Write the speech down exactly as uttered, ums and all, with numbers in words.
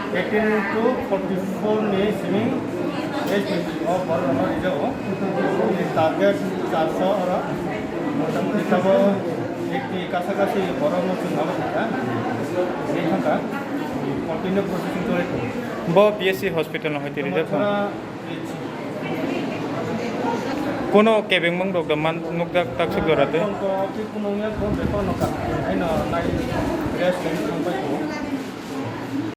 Eighteen to forty-four ni simi age o borok rok no rijao. Ni target charso oro, motamoti sabo eighty kasa kasi borok no chwng abo kha. Ni thangka continue processing choli tongo. Bo P S C hospital no hoite rijak. Kono kebengmung rok da man nukjak taksuk jora tei. Phone ko, phone ko nungya phone de phone no ka. Aino nai rest ni thang bai ko.